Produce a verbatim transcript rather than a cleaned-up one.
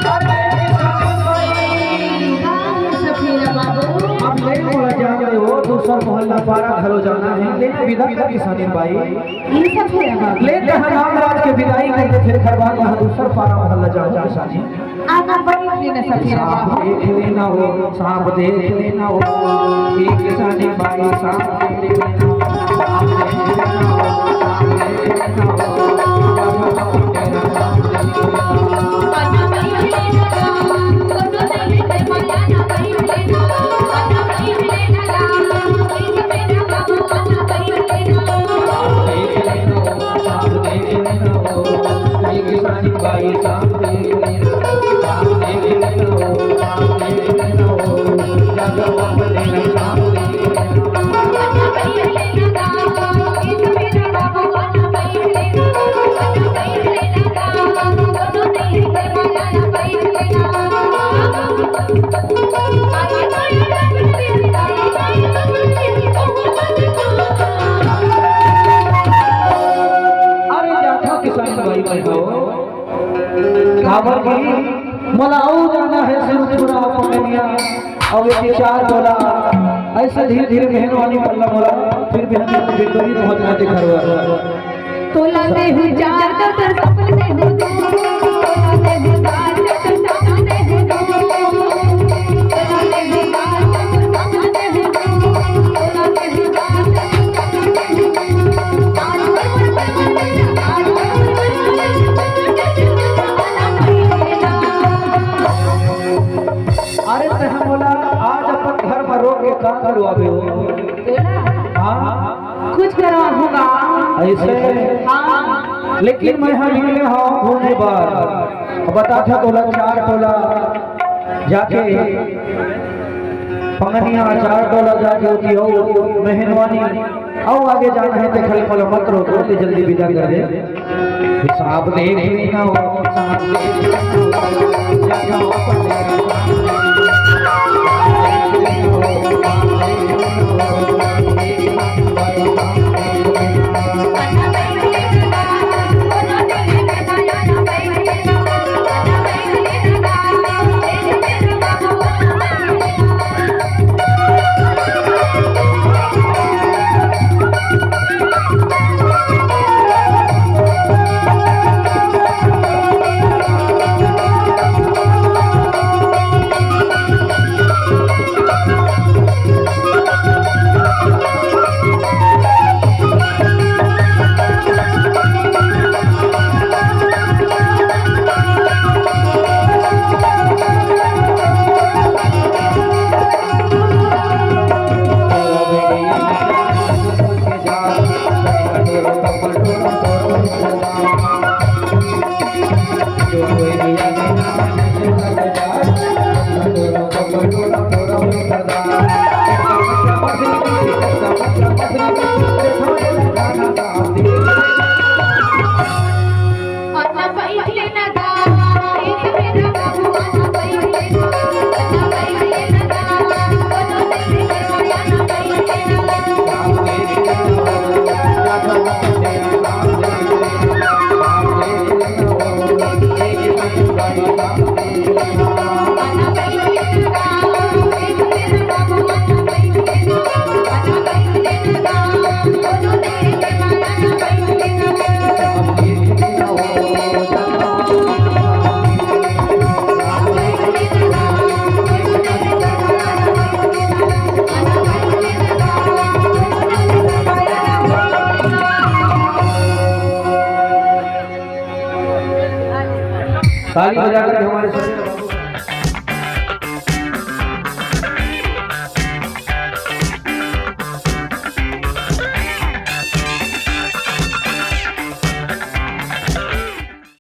अरे, सखी बाबू। अब ले मोला जान दे हो, दूसर मोहल्ला पारा घलो जाना हे। ले ना विदा कर किसानी बाई। ये सब है बाबू। ले कहा नाम राज के विदाई करके फिर घर बार वहाँ दूसर पारा मोहल्ला जाओ किसानी। आगा बढ़ के न सखी बाबू। सांप देख लेना हो, सांप देख लेना हो। ये किसानी बाई सांप देख लेना हो, सांप देख लेना हो, सांप देख लेना हो। अरे जाथव किसान भाई, मैं हो। काबर की मोला अउ जाना हे सुरपुरा पकनिया, अउ ये चार टोला। ऐसे धीरे धीरे मेहनवानी पल्ला मोला, फिर भी हम बिंदरी पहुंचना दिखरवा। तोला देहु चार, तो तोर सपन देहु दू। तोला देहु चार, तो तोर सपन देहु दू। तोला देहु चार, तो तोर सपन देहु दू। तोला देहु चार, तो तोर सपन देहु दू। अरे तैं मोला आज अपन घर म रोक के का करवाबे हो? तोला? हाँ। कुछ करवाहूँ गा। ऐसे? हाँ। लेकिन मैं हा निकले हँव घूमे बर। बता था तोला चार टोला जाके पंगनिया चार टोला जाके होती हो मेहनवानी। अउ आगे जाना हे ते खाली मोला मत रोक, ते जल्दी विदा कर दे। सांप देख लेना हो, सांप देख लेना हो, जाना हो पटेरा सांप देख लेना हो। ताली बजाकर हमारे